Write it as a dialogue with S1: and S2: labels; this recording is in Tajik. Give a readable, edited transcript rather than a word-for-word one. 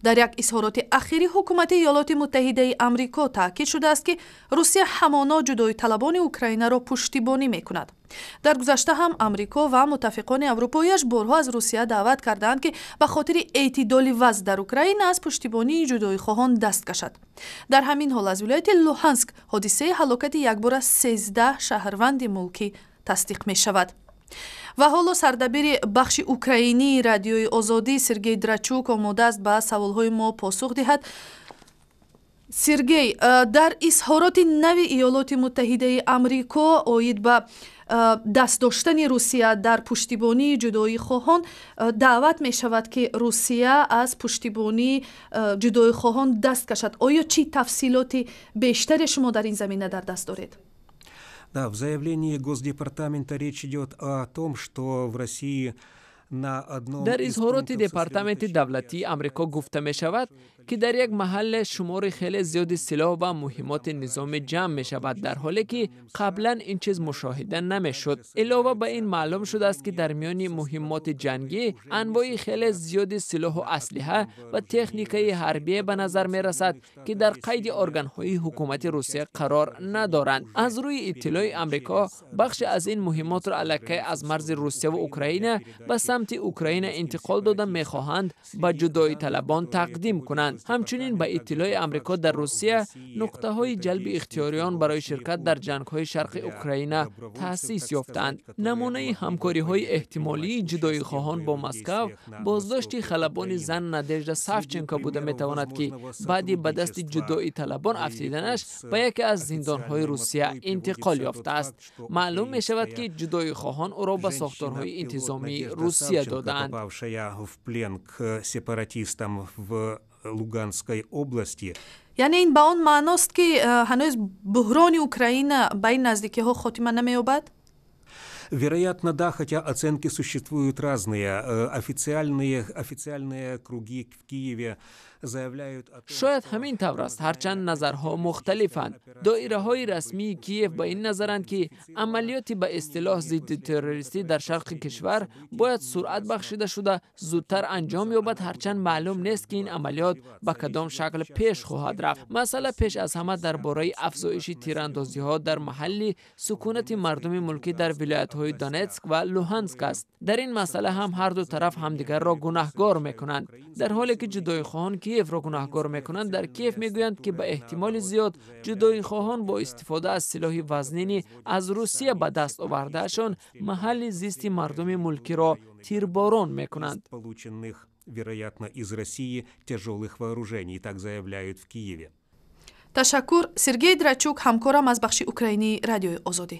S1: Дар як изҳороти ахири ҳукумати Иёлоти Муттаҳидаи Амрико таъкид шудааст, ки Русия ҳамоно ҷудоиталабони Украинаро пуштибонӣ мекунад. Дар гузашта ҳам Амрико ва муттафиқони аврупоияш борҳо аз Русия даъват кардаанд, ки ба хотири эътидоли вазъ дар Украина аз пуштибонии ҷудоихоҳон даст кашад. Дар ҳамин ҳол, аз вилояти Луҳанск ҳодисаи ҳалокати якбора 13 шаҳрванди мулкӣ тасдиқ мешавад. Ва ҳоло сардабири бахши украинии Радиои Озодӣ Сергей Драчук омода аст, ба саволҳои мо посух диҳад. Сергей, дар изҳороти нави Иёлоти Муттаҳидаи Амрико оид ба даст доштани Русия дар пуштибонии ҷудоихоҳон даъват мешавад, ки Русия аз пуштибонии ҷудоихоҳон даст кашад. Оё чӣ тафсилоти бештаре шумо дар ин замина дар даст доред?
S2: Да, в заявлении Госдепартамента речь идет о том, что в России
S3: Дар изҳороти Департаменти давлатии Амрико гуфта мешавад, ки дар як маҳалле шумори хеле зиёди силоҳ ва муҳиммоти низомӣ ҷамъ мешавад, дар ҳоле ки қаблан ин чиз мушоҳида намешуд. Илова ба ин, маълум шудааст, ки дар миёни муҳиммоти ҷангӣ анвои хеле зиёди силоҳу аслиҳа ва техникаи ҳарбие ба назар мерасад, ки дар қайди органҳои ҳукумати Русия қарор надоранд. Аз рӯи иттилои Амрико, бахше аз ин муҳиммотро аллакай аз марзи Русияву Украина ба самти Украина интиқол дода, мехоҳанд ба ҷудоиталабон тақдим кунанд. Ҳамчунин, ба иттилои Амрико, дар Русия нуқтаҳои ҷалби ихтиёриён барои ширкат дар ҷангҳои шарқи Украина таъсис ёфтаанд. Намунаи ҳамкориҳои эҳтимолии ҷудоихоҳон бо Москав боздошти халабони зан Надежда Савченко буда метавонад, ки баъди ба дасти ҷудоиталабон афтиданаш ба яке аз зиндонҳои Русия интиқол ёфтааст. Маълум мешавад, ки ҷудоихоҳон ӯро ба сохторҳои интизомии Русия додаанд.
S2: В плен к сепаратистам в Луганской области.
S1: Яъне ин ба он маъност, ки ҳанӯз буҳрони Украина ба ин наздикиҳо хотима намеёбад?
S2: Вероятно, да, хотя оценки существуют разные. Официальные круги в Киеве заявляют о том,
S3: Шояд ҳамин тавр аст, ҳарчанд назарҳо мухталифанд. Доираҳои расмии Киев ба ин назаранд, ки амалиёти ба истилоҳ зидди террористӣ дар шарқи кишвар бояд суръат бахшида шуда, зудтар анҷом ёбад, ҳарчанд маълум нест, ки ин амалиёт ба кадом шакл пеш хоҳад рафт. Масъала пеш аз ҳама дар бораи афзоиши тирандозиҳо дар маҳалли сукунати мардуми мулкӣ дар вилоятҳои Донетск ва Луҳанск аст. Дар ин масъала ҳам ҳарду тараф ҳамдигарро гунаҳгор мекунанд. Дар ҳоле ки ҷудоихоҳон Киевро гунаҳгор мекунанд, дар Киев мегӯянд, ки ба эҳтимоли зиёд ҷудоихоҳон бо истифода аз силоҳи вазнини аз Русия ба даст овардаашон маҳалли зисти мардуми мулкиро тирборон мекунанд.
S2: Полученных, вероятно, из России тяжелых вооружений, так заявляют в Киеве.
S1: Ташаккур, Сергей Драчук, ҳамкорам аз бахши украинии Радиои Озодӣ.